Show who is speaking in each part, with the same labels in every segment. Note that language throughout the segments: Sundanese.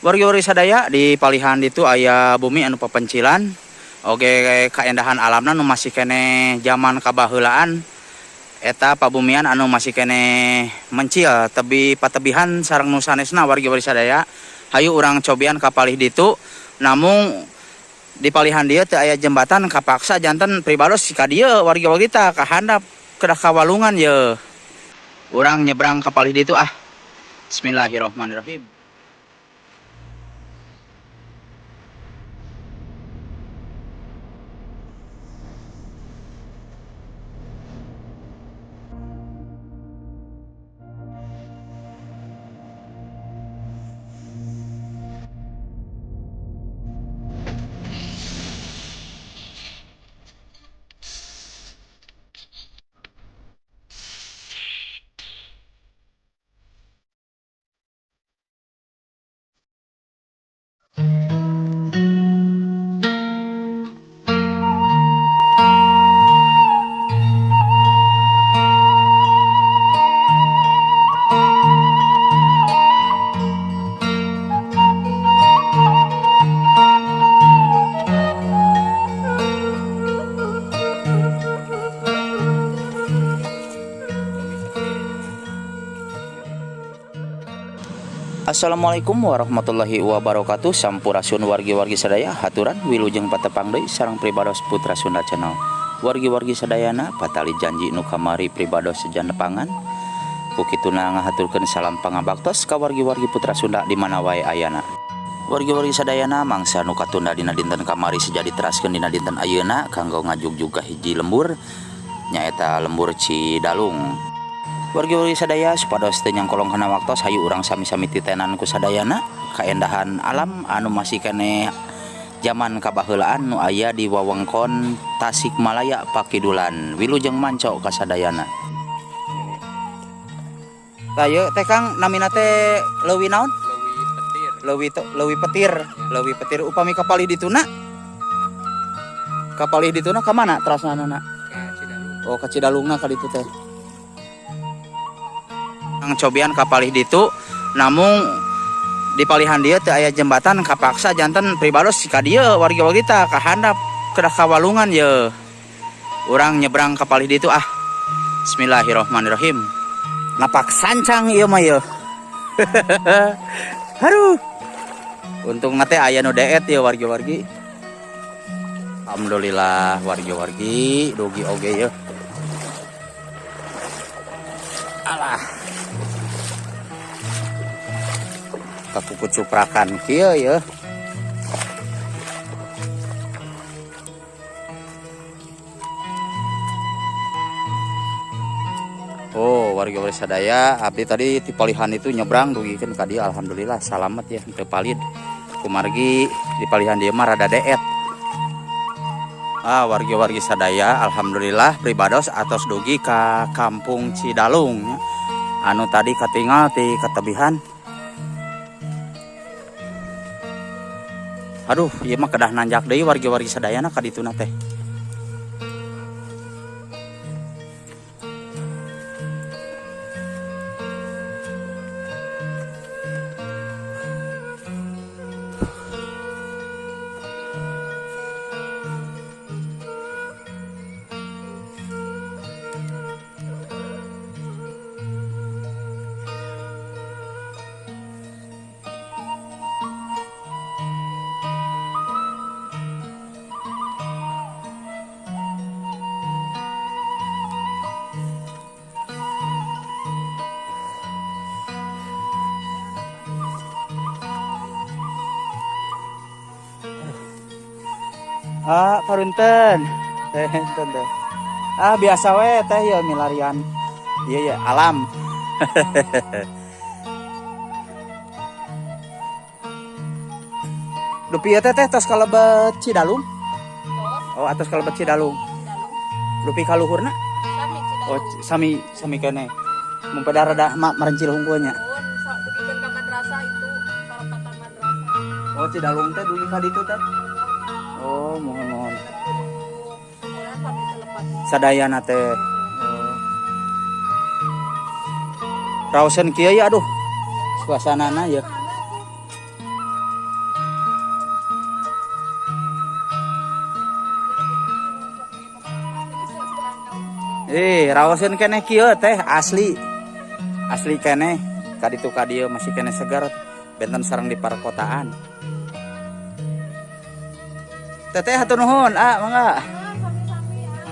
Speaker 1: Wargi-wargi sadaya di palihan ditu aya bumi anu papencilan. Oge kaendahan alamna nu masih keneh zaman kabaheulaan. Eta pabumian anu masih keneh mencil tebi patebihan sareng nu sanesna wargi-wargi sadaya. Hayu urang cobian ka palih ditu, namung di palihan dieu teu aya jembatan kapaksa janten pribados ka dieu wargi-wargi tah ka handap kedah ka walungan yeuh. Urang nyebrang ka palih ditu ah. Bismillahirrahmanirrahim. Assalamualaikum warahmatullahi wabarakatuh. Sampurasun wargi-wargi sadaya, haturan wilujeng patepang deui sareng pribados Putra Sunda Channel. Wargi-wargi sadayana patali janji nu kamari pribados sejan nepangan. Ku kituna ngahaturkeun salam pangabaktos ka wargi-wargi Putra Sunda di mana wae ayana. Wargi-wargi sadayana mangsa nu katunda dina dinten kamari seja diteraskeun dina dinten ayeuna kanggo ngajugjug ka hiji lembur nyaeta lembur Cidalung. Wargi-wargi sadaya supados teu nyangkolong kana waktos, hayu urang sami-sami titenan ku sadayana kaendahan alam anu masih keneh zaman kabaheulaan nu aya di wewengkon Tasikmalaya Pakidulan. Wilujeng manco ka sadayana. Tah ieu teh Kang namina teh leuwi naon?
Speaker 2: Leuwi petir.
Speaker 1: Leuwi petir. Leuwi petir upami kapalih dituna? Kapalih dituna ka mana terasna?
Speaker 2: Ka Cidalung.
Speaker 1: Oh, ka Cidalungna ka ditu teh. Ang cobian kapalih ditu, namung di palihan dieu teu aya jembatan kapaksa janten pribados ka dieu wargi-wargi tah ka handap kedah ka walungan yeuh. Urang nyebrang ka palih ditu ah. Bismillahirrahmanirrahim. Napak sancang ieu mah yeuh. Haruh. Untungna teh aya nu deet yeuh wargi-wargi. Alhamdulillah wargi-wargi dugi oge yeuh. Alah. Kakukucuprakan kieu yeuh. Oh, warga-wargi sadaya, abdi tadi ti palihan itu nyebrang dugikeun ka dieu, alhamdulillah salamet ya teu palid. Kumargi di palihan dieu mah rada deet. Ah, wargi-wargi sadaya, alhamdulillah pribados atos dugi ka Kampung Cidalung anu tadi katingal ti katebihan. Aduh, ieu mah kedah nanjak deui wargi-wargi sadayana ka dituna teh. Ah, parunten. Teh, enten teh. Ah, biasa we teh ya milarian. Iya ya, alam. Dupi ieu teh teh tos kalebet Cidalung? Oh, atos kalebet Cidalung. Dupi ka luhurna?
Speaker 3: Sami Cidalung.
Speaker 1: Oh, sami keneh. Mun pada rada merencil hungkul nya.
Speaker 3: Mun sok dugikeun ka madrasah itu, parapatan madrasah.
Speaker 1: Oh, Cidalung teh dugi ka ditu teh. Oh, mohon mohon. Sadayana teh. Oh. Raoseun kieu ya aduh. Suasanana ya. Raoseun keneh kieu teh asli. Asli keneh kaditu ka dieu masih keneh segar benten sareng di perkotaan. Teteh hatur nuhun, ah mangga.
Speaker 3: Sami-sami ah.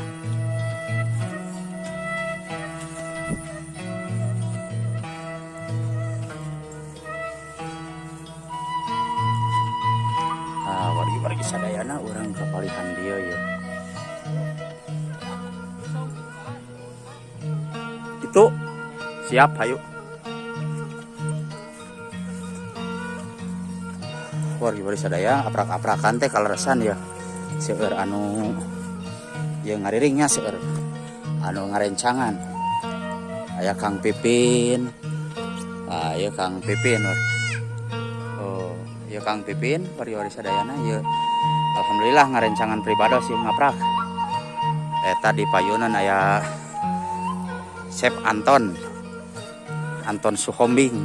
Speaker 1: Ah, wargi-wargi sadayana urang kapalihan dieu ya. Itu siap hayu. Wargi-wargi sadaya aprak-aprakan teh kaleresan ya. Seueur anu ieu ngariringnya seueur anu ngarencangan. Aya Kang Pipin. Ah, ieu Kang Pipin. Oh, ieu Kang Pipin wargi-wargi sadayana ieu. Alhamdulillah ngarencangan pribados ieu ngaprak. Eta di payunan aya Chef Anton. Anton Suhombing.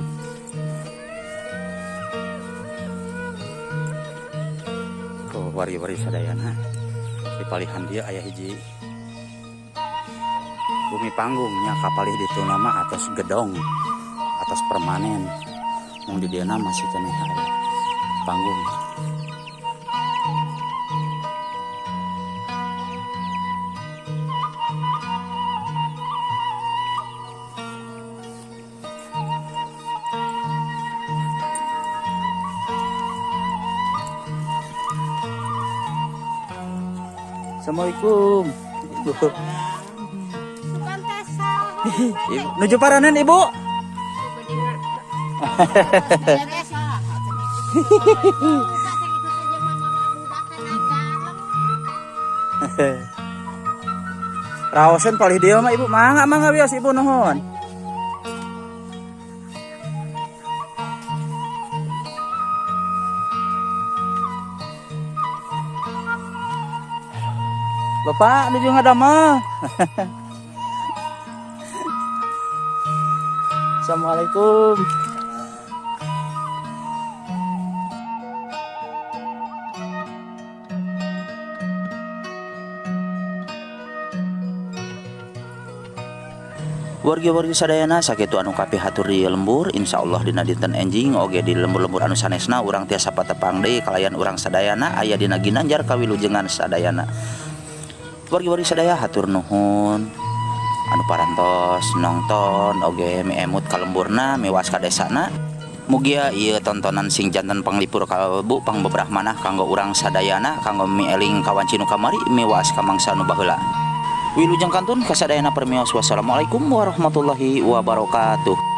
Speaker 1: Oh, wargi-wargi sadayana. Di palihan dia aya hiji bumi panggungnya kapalih ditu nama atas gedong atas permanen. Mung di dieu masih keneh aya panggung. Assalamualaikum. Ibu. Ibu, nuju paranen Ibu. Raoseun palih dieu mah Ibu, mangga mangga wios Ibu nuhun. Bapak nuju ngadamel. Assalamualaikum. Wargi-wargi sadayana sakitu anu kapihatur di lembur, insyaallah dina dinten enjing oge di lembur-lembur anu sanesna urang tiasa patepang deui kalayan urang sadayana aya dina ginanjar kawilujengan sadayana. Wargi-wargi sadaya hatur nuhun anu parantos nongton oge miemut ka lemburna miwas ka desana. Mugia ieu tontonan sing janten panglipur kalbu pangbebrah manah kanggo urang sadayana kanggo mieling kawanci nu kamari miwas ka mangsa nu baheula. Wilujeng kantun kasadayana permios, wassalamualaikum warahmatullahi wabarakatuh.